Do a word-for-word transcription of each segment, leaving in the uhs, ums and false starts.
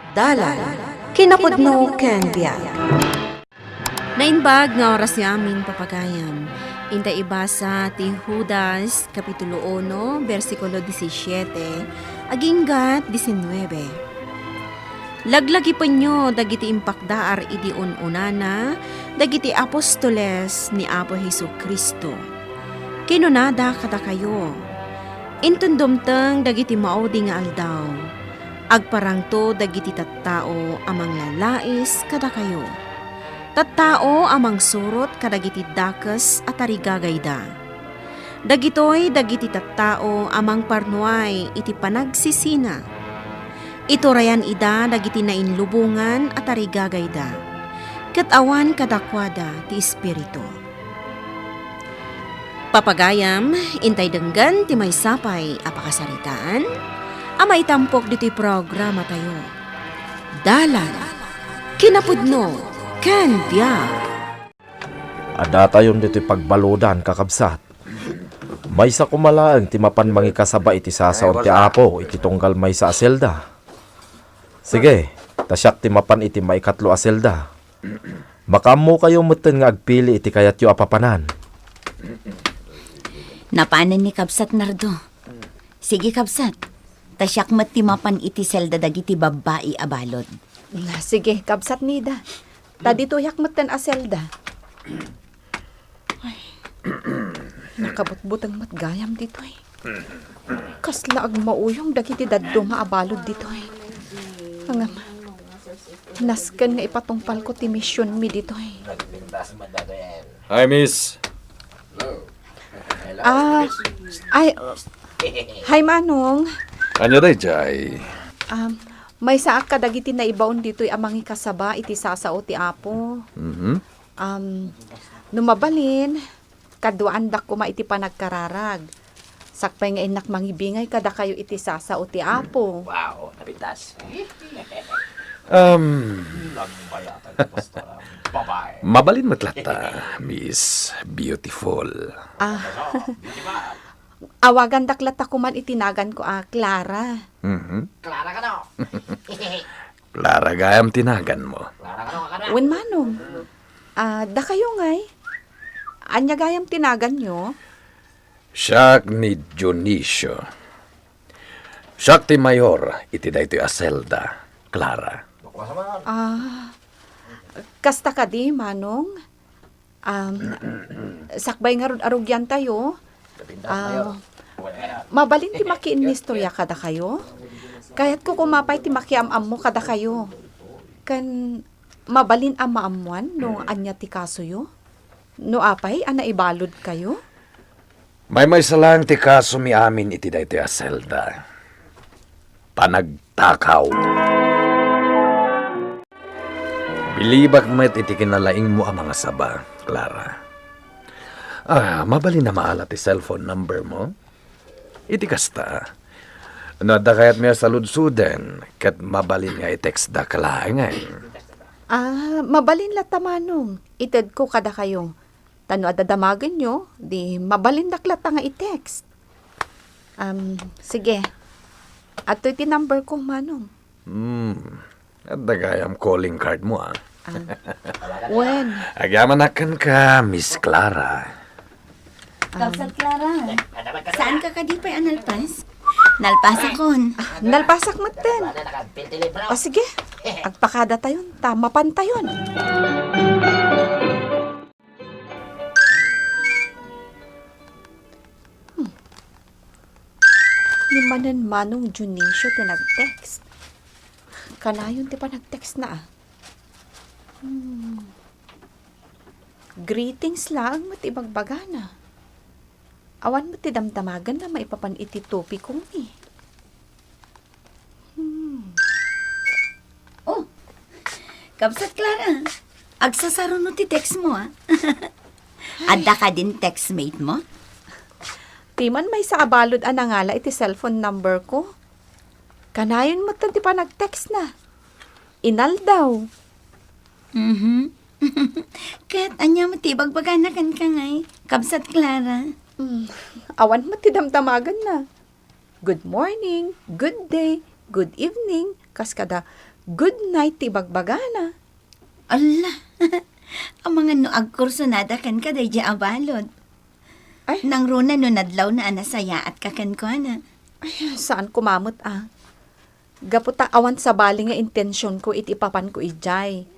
Dalan, kinapudno ken biag. Naimbag nga oras ti amin, papagayam. Inta ibasa ti Judas, Kapitulo uno, bersikulo disisiete, aginggat disinnuebe. Laglagipenyo dagiti impakdaar idi un-unana dagiti apostoles ni Apo Jesu-Cristo. Kinunada kadakayo, "Inton dumteng dagiti maudi nga aldaw, agparangto dagiti tattao a manglalais kadakayo, tattao a mangsurot kadagiti dakes a tarigagayda. Dagitoy dagiti tattao a mangparnuay iti panagsisina. Iturayan ida dagiti nainlubongan a tarigagayda, ket awan kadakuada ti Espiritu." Papagayam, intay denggen ti maysa pay a pakasaritaan a maitampok ditoy programatayo. Dalan, kinapudno, ken biag. Addatayon ditoy pagbaludan, kakabsat. Maysa koma laeng ti mapan mangikasaba iti sasaon ti Apo iti tunggal maysa a selda. Sige, ta siak ti mapan iti maikatlo a selda. Makaammokayo metten nga agpili iti kayatyo a papanan. Napanen ni Kabsat Nardo. Sige, kabsat. Ta siak met ti mapan iti selda dagiti babbai a balud. Sige, kabsat Nida. Ta ditoyak metten a selda. Ay, nakabutbuteng met gayam ditoy. Kasla agmauyong dagiti dadduma a balud ditoy. Ngem, nasken nga ipatungpalko ti misionmi ditoy. Hi, miss. Ah, ay, hi, Manong. Ania daydiay? Um, maysaak kadagiti naibaon ditoy a mangikasaba iti sasao ti Apo. Mhm. Um, no mabalin, kaduaandak koma iti panagkararag. Sakbay nga innak mangibingay kadakayo iti sasao ti Apo. Wow, napintas. Um, Nagbayatan ni Pastor ang babae. Mabalin met latta, Miss Beautiful. Ah, awagandak latta koman iti naganko a Clara. Mhm. Clara ka, no? Clara gayam ti naganmo. Clara ka, no? Wen, Manong. Ah, dakayo ngay? Ania gayam ti naganyo? Siak ni Dionisio. Siak ti mayor iti daytoy a selda, Clara. Ah, kasta kadi, Manong? Um, sakbay nga rud arugiantayo, ah, mabalin ti makiinnistorya kadakayo? Kayatko koma pay ti makiam-ammo kadakayo. Ken mabalin a maammoan no ania ti kasoyo? No apay a naibaludkayo? Maymaysa laeng ti kasomi amin iti daytoy a selda. Panagtakaw. Bilibak met iti kinalaingmo a mangasaba, Clara. Ah, mabalin a maala ti cellphone number mo? Iti kasta, no adda kayatmi a saludsoden, ket mabalin nga i-textdak laengen. Ah, mabalin latta, Manong. Itedko kadakayo. Ta no adda damagenyo, di mabalindak latta nga i-text. Um, sige. Adtoy ti number ko, Manong. Hmm. Adda gayam calling card mo, ah. Ah. Wen. Agyamanak kenka, Miss Clara. Kabsat Clara, saan ka kadi pay a nalpas? Nalpasakon. Ah, nalpasak metten. O sige, agpakadatayon ta mapantayon. Hmm. Ni manen Manong Dionisio ti nag-text. Kanayon ti panag-text na, ah. Hmm. Greetings laeng met ibagbagana. Awan met ti damdamagenna maipapan iti topikomi. Hmm. Oh, Kabsat Clara, agsasaruno ti text mo, ah. Adda kadin textmate mo? Ti man maysa a balud a nangala iti cellphone number ko. Kanayon met ti panag-text na. Inaldaw. Mhm. Ket ania met ti ibagbagana kenka ngay, Kabsat Clara? Hmm, awan met ti damdamagenna. Good morning, good day, good evening, kas kada Good night ti ibagbagana. Alla, amangan no agkursunada kenka daydiay a balud. Ay. Nangruna no nadlawna a nasayaatka kenkuana. Ay, saan koma met a. Gapu ta awan sabali nga intensionko iti ipapanko idiay.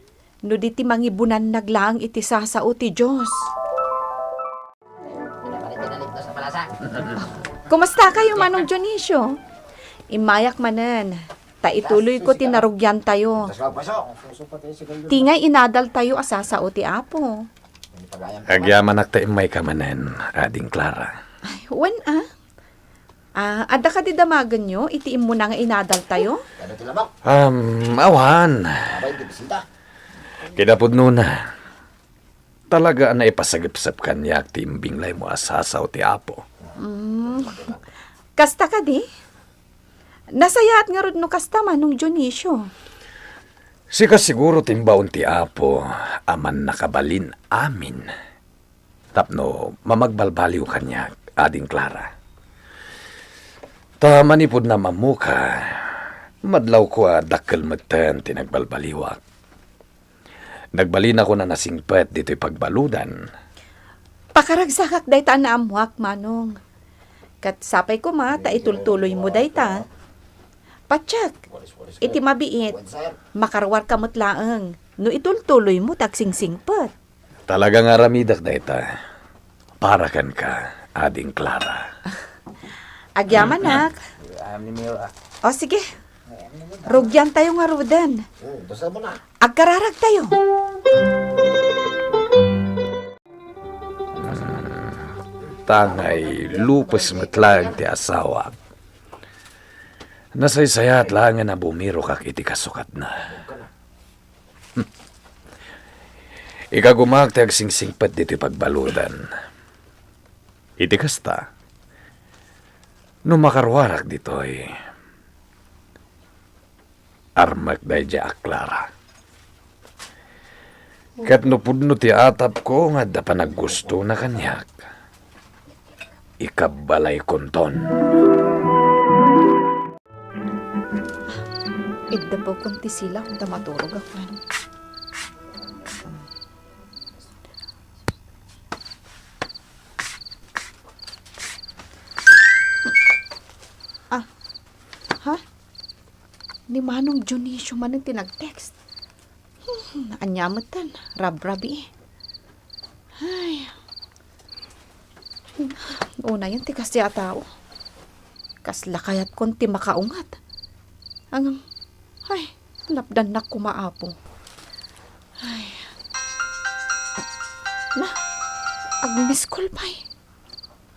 No di ti mangibunannag laeng iti sasao ti Dios. Kumustakayo, Manong Dionisio? Immayak manen, ta ituloyko ti narugiantayo. Ti ngay inadaltayo a sasao ti Apo. Agyamanak ta immayka manen, Ading Clara. Ay, wen a. Ah, adda kadi damagenyo iti immuna nga inadaltayo? Um, awan. Kinapudnona, talaga a naipasagepsep kaniak ti imbinglaymo a sasao ti Apo. Mm. Kasta kadi? Nasayaat ngarud no kasta, Manong Dionisio. Sika siguro ti imbaon ti Apo a mannakabalin amin tapno mamagbalbaliw kaniak, Ading Clara. Ta manipud naam-ammoka, madlawko a dakkel metten ti nagbalbaliwak. Nagbalinakon a nasingpet ditoy pagbaludan. Pakaragsakak dayta a naammoak, Manong. Ket sapay koma ta itultuloymo dayta. Patiek, iti mabiit, makaruarka met laeng no itultuloymo ti agsingsingpet. Talaga nga aramidek dayta para kenka, Ading Clara. Agyamanak. O, sige. Rugiantayo ngaruden. Agkararagtayo. Tangay lupes met laeng ti asawak. Nasaysayaat laengen a bumirokak iti kasukatna. Ikagumak ti agsingsingpet ditoy pagbaludan. Iti kasta, no makaruarak ditoy, armek daydiay a Clara. Ket no pudno ti atapko nga adda panaggustona kaniak, ikabbalaykonton. Iddepawkon ti silaw ta maturogak man. Ah, ha? Ni Manong Dionisio manen ti nag-text. Hmm, ania metten, rabrabii. Ay. Unayen ti kasdi a tao. Kasla kayatkon ti makaunget. Ngem, ay, lapdannak koma, Apo. Ay. Na, ag-miss call pay.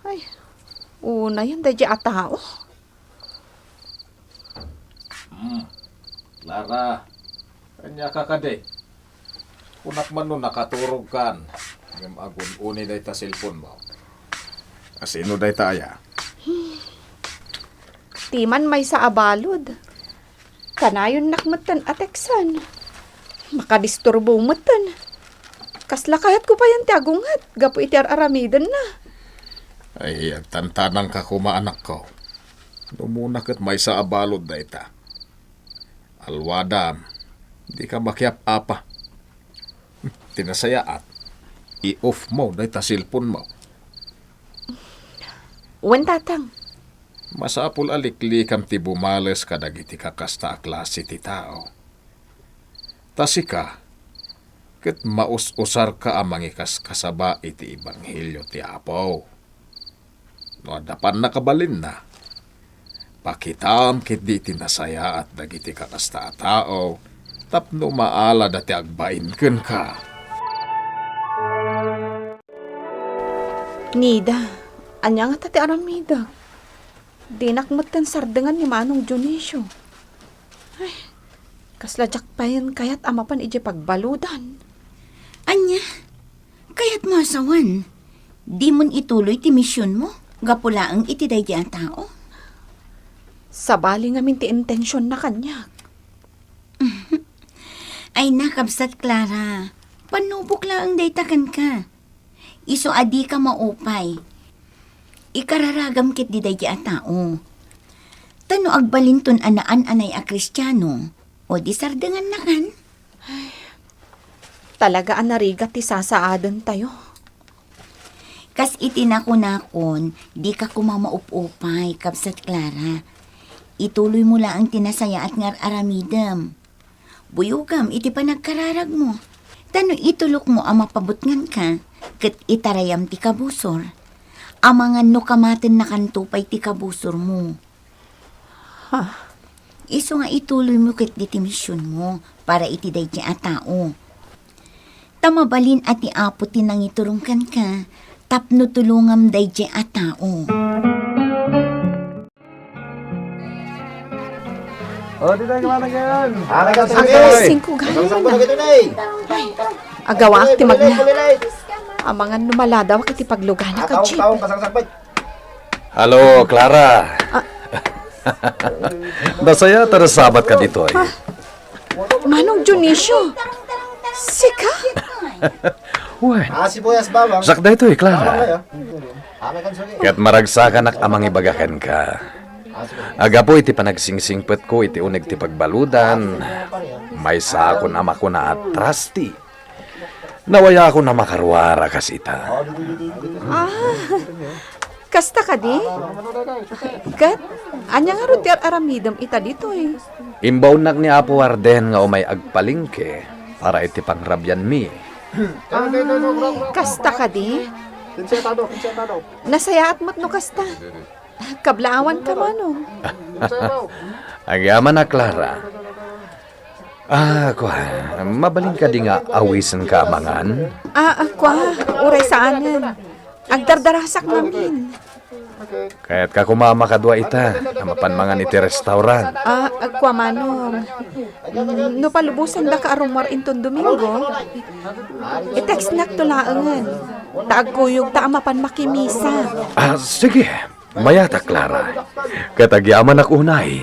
Ay, unayen daydiay a tao. Hmm. Clara, ania ka kadi? Kunak man no nakaturogkan, ngem agun-uni dayta cellphone mo. Asino dayta aya? Ti man maysa a balud. Kanayonnak metten a teksan. Makadisturbo metten. Kasla kayatko payen ti agunget gapu iti ar-aramidenna. Ay, agtantanangka koma, anakko. No umuna ket maysa a balud dayta. Alwadam, dika makiap-apa. Ti nasayaat, i-off mo dayta cellphone mo. Wen, Tatang. Masapul a liklikam ti bumales kadagiti kakasta a klase ti tao. Ta sika, ket maus-usarka a mangikaskasaba iti ebanghelio ti Apo. No adda pannakabalinna, pakitam ketdi ti nasayaat dagiti kakasta a tao tapno maalada ti agbain kenka. Nida, ania ngata ti aramidek? Dinak metten sardengan ni Manong Dionisio. Ay, kasla diak payen kayat a mapan idiay pagbaludan. Ania? Kayatmo a sawen, dimon ituloy ti misionmo gapu laeng iti daydi a tao? Sabali ngamin ti intensionna kaniak. Ay, nakabsat, Clara. Panubok laeng dayta kenka. Isu a dika maupay. Ikararagam ketdi daydi a tao. Ta no agbalinton a naan-anay a Kristiano, O di sardengannakan. Talaga a narigat ti sasaadentayo. Kas iti nakunakon, dika koma maup-upay, Kabsat Clara. Ituloymo laeng ti nasayaat nga ar-aramidem. Buyogam iti panagkararagmo. Ta no itulokmo a mapabutnganka, ket itarayam ti kabusor. Amangan no kamatennakanto pay ti kabusormo. Ha? Isu nga ituloymo ketdi ti misionmo para iti daydiay a tao. Ta mabalin a ti Apo ti nangiturong kenka tapno tulongam daydiay a tao. O, di tayo kumain ngayon. Ano ka, Agawak singko gayam. Ay, agawak ti magna. Amangan no maladawak iti paglugana ka, Jeep. Halo, Clara. Ah. Nasayaat a nasabatka ditoy. Ah. Manong Dionisio, sika? Wen, Ah, sibuyas, bawang. Siak daytoy, Clara. Bawang, eh. Ket maragsakanak a mangibaga kenka. Gapu iti panagsingsingpetko iti uneg ti pagbaludan, maysaakon a makuna a trasti. Nawayaakon a makaruara kas ita. Ah, kasta kadi? Ket, ania ngarud ti ar-aramidem ita ditoy? Imbaonnak ni Apo Warden nga umay agpalengke para iti pangrabianmi. Ah, kasta kadi? Nasayaat met no kasta. Kablaawanka, Manong. Agyamanak, Clara. Ah, kua, mabalin kadi nga awisenka a mangan? Ah, ah, kua, uray saanen. Agdardarasak ngamin. Kayatka koma a makadua ita, a mapan mangan iti restaurant. Ah, ah, kua, Manong. Mm, no palubosandaka a rummuar inton Domingo, i-textnakto laengen. Ta agkuyogta a mapan makimisa. Ah, sige. Mayatak, Clara. Ket agyamanak unay.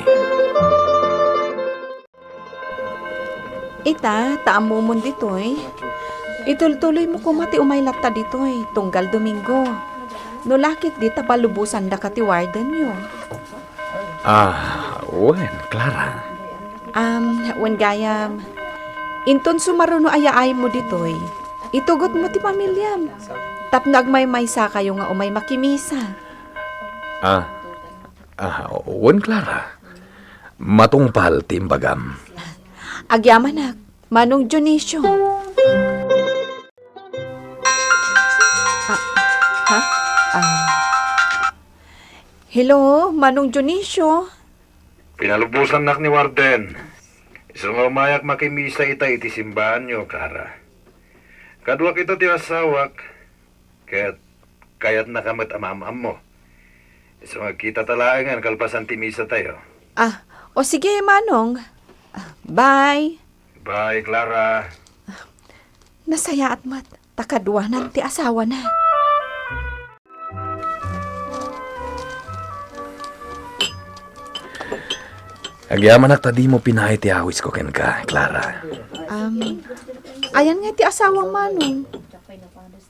Ita, ta ammomon ditoy, itultuloymo koma ti umay latta ditoy, tunggal Domingo. No la ketdi ta palubosandaka ti wardenyo. Ah, wen, Clara. Am, wen gayam, inton sumaruno a yaaymo ditoy, itugotmo ti pamiliam, tapno agmaymaysakayo nga umay makimisa. Ah, ah, wen, Clara. Matungpal ti imbagam. Agyamanak, Manong Dionisio. Ah, ha? Ah. Hello, Manong Dionisio. Pinalubosannak ni Warden. Isu nga umayak makimisa ita iti simbaanyo, Clara. Kaduak ita ti asawak, ket kayatnaka met a maam-ammo. Isu nga agkitata laengen kalpasan ti misatayo. Ah, o sige, Manong. Ah, bye. Bye, Clara. Nasayaat met, ta kaduanan ti asawana. Agyamanak ta dimo pinaay ti awisko kenka, Clara. Um, ayan nga ti asawam, Manong.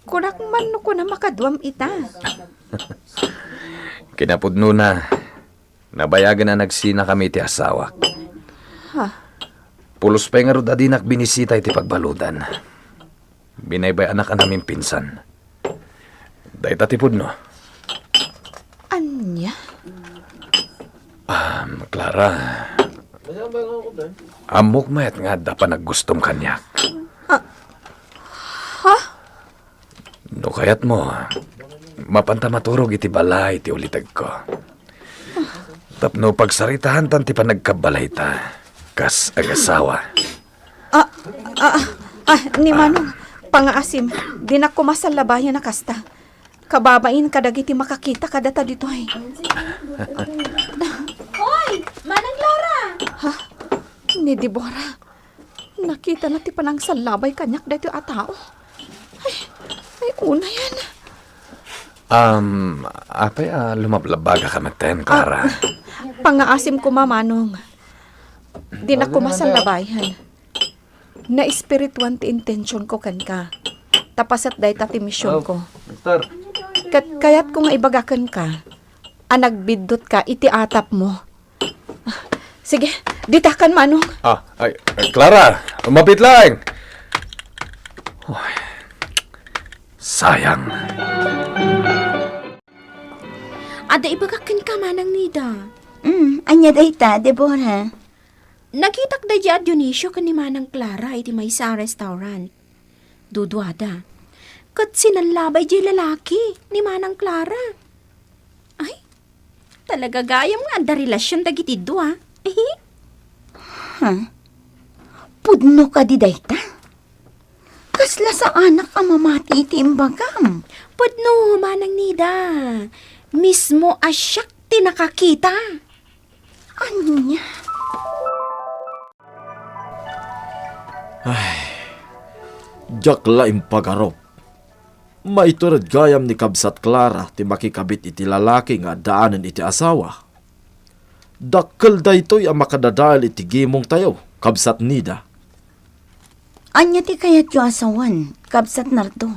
Kunak man no kuna makaduam ita. Kinapudnona, nabayagen a nagsinakami iti asawak. Ha? Pulos pay ngarud a dinak binisita iti pagbaludan. Binaybay-anak a namimpinsan. Dayta ti pudno. Ania? Ah, Clara. Ammok met nga adda panaggustom kaniak. Ah, ha? No kayatmo, mapanta maturog iti balay ti ulitegko. Tapno pagsaritaantan ti panagkabbalayta kas agasawa. Ah, ah, ah, ni Manong, pangaasim, dinak koma sallabayan a kasta. Kababain kadagiti makakita kadata ditoy. Hoy, Manang Laura! Ha? Ni Deborah. Nakitana ti panangsallabay kaniak daytoy a tao. Ay, ay, unayan. Um, apay a lumablabagaka metten, Clara? Ah, pangaasim koma, Manong. Dinak koma sallabayan. Naespirituan ti intentionko kenka. Ta paset dayta ti misionko. Oh, mister. Ket kayatko nga ibaga kenka a nagbiddutka iti atapmo. Sige, Ditakan, Manong. Ah, ay, Clara, mabiit laeng. Ay, sayang. Adda ibagak kenka, Manang Nida. Mm, ania dayta, Deborah? Nakitak daydiay a Dionisio ken ni Manang Clara iti maysa a restaurant. Duduada. Ket sinallabay diay lalaki ni Manang Clara. Ay, talaga gayam nga adda relasion dagiti dua. Ha? Pudno kadi dayta? Kasla saanak a mamati iti imbagam. Pudno, Manang Nida. Mismo a siak ti nakakita. Ania? Ay, diak la impagarup. Maitured gayam ni Kabsat Clara ti makikabit iti lalaki nga addaanen iti asawa. Dakkel daytoy a makadadael iti gimongtayo, Kabsat Nida. Ania ti kayatyo a sawen, Kabsat Nardo?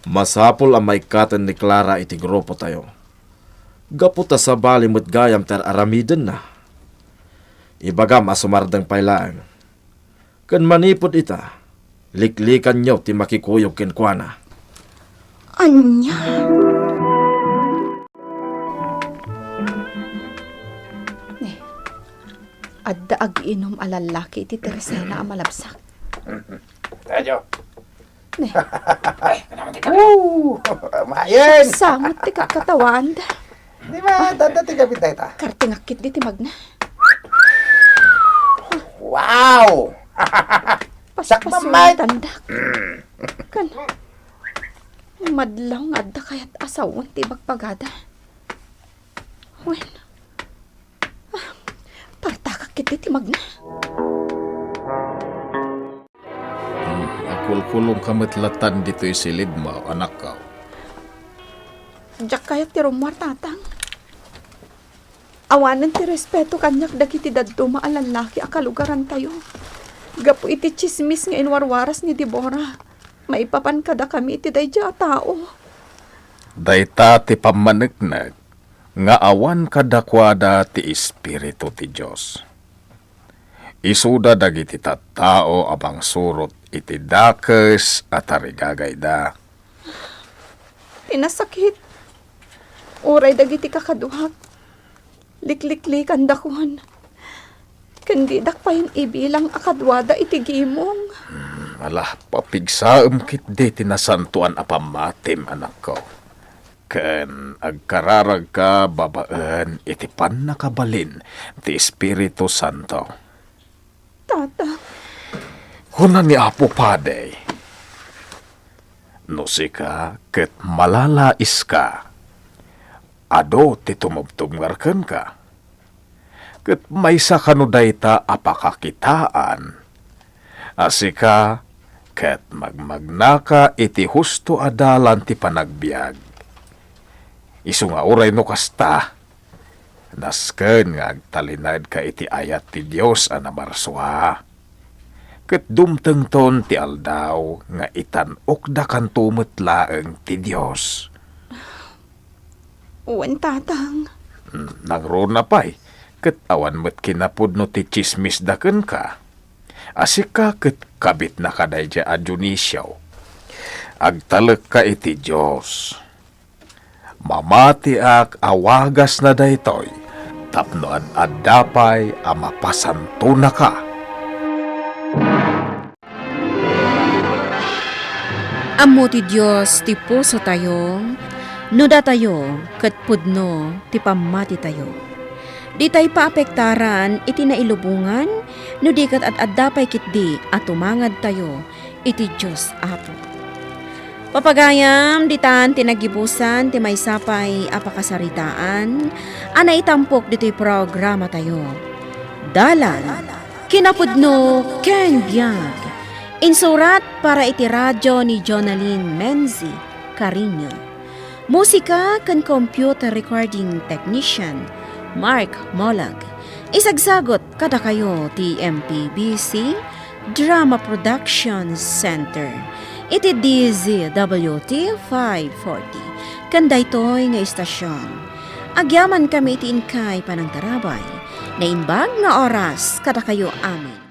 Masapul a maikkaten ni Clara iti grupotayo. Gapu ta sabali met gayam ti ar-aramidenna. Ibagam a sumardeng pay laeng. Ken manipud ita, liklikanyo ti makikuyog kenkuana. Ania? Ne, adda agiinum a lallaki iti Teresena a malabsak. Radyo. Ne. Ay, ano naman tika? Woo! Mayen! Sangot ti katkatawaan. Di ba, tanda ti kapit dayta? Kartingak ketdi ti magna. Wow! Sakbay, Mike! Paspasuntandak. Mm. Kan, madlaw nga adda kayat a sawen ti ibagbagada. Wen, ah, partakak ketdi ti magna. Hmm, agkulkulongka met latan ditoy silidmo, anakko. Diak kayat ti rummuar, Tatang. Awanen ti respeto kaniak dagiti dadduma a lallaki a kalugarantayo. Gapu iti tsismis nga inwarwaras ni Deborah, maipapan kadakami iti daydiay a tao. Dayta ti pammaneknek nga awan kadakuada ti Espiritu ti Dios. Isuda dagiti tattao a mangsurot iti dakes a tarigagayda. Ti nasakit, uray dagiti kakaduak, likliklikandakon, ken didak payen ibilang a kaduada iti gimong. Hmm, ala, papigsaem ketdi ti nasantoan a pammatim, anakko. Ken agkararagka babaen iti pannakabalin ti Espiritu Santo. Tata. Kuna ni Apo Padi, "No sika ket malalaiska, adu ti tumubtubngar kenka." Ket maysa kano dayta a pakakitaan a sika ket magmagnaka iti husto a dalan ti panagbiag. Isu nga uray no kasta, nasken nga agtalinaedka iti ayat ti Dios a namarsua. Ket dumtengton ti aldaw nga itan-okdakanto met laeng ti Dios. Wen, Tatang. Hmm, nangruna pay, ket awan met kinapudno ti tsismisda kenka. A sika ket kabitna kadaydiay a Dionisio. Agtalekka iti Dios. Mamatiak a wagasna daytoy tapno ad-adda pay a mapasantonaka. Ammo ti Dios ti pusotayo, no datayo ket pudno ti pammatitayo. Ditay paapektaran iti nailubongan, no di ket ad-adda pay ketdi a tumangedtayo iti Dios Apo. Papagayam, ditan ti nagibusan ti maysa pay a pakasaritaan a naitampok ditoy programatayo. Dalan, kinapudno ken biag. Insurat para iti radio ni Jonalyn Menzi Cariño. Musika ken computer recording technician, Mark Molag. Isagsagut kadakayo ti M P B C Drama Production Center iti D Z W T five forty. Ken daytoy nga istasion, agyamankami iti inkay panangtarabay. naimbag nga oras kadakayo amin.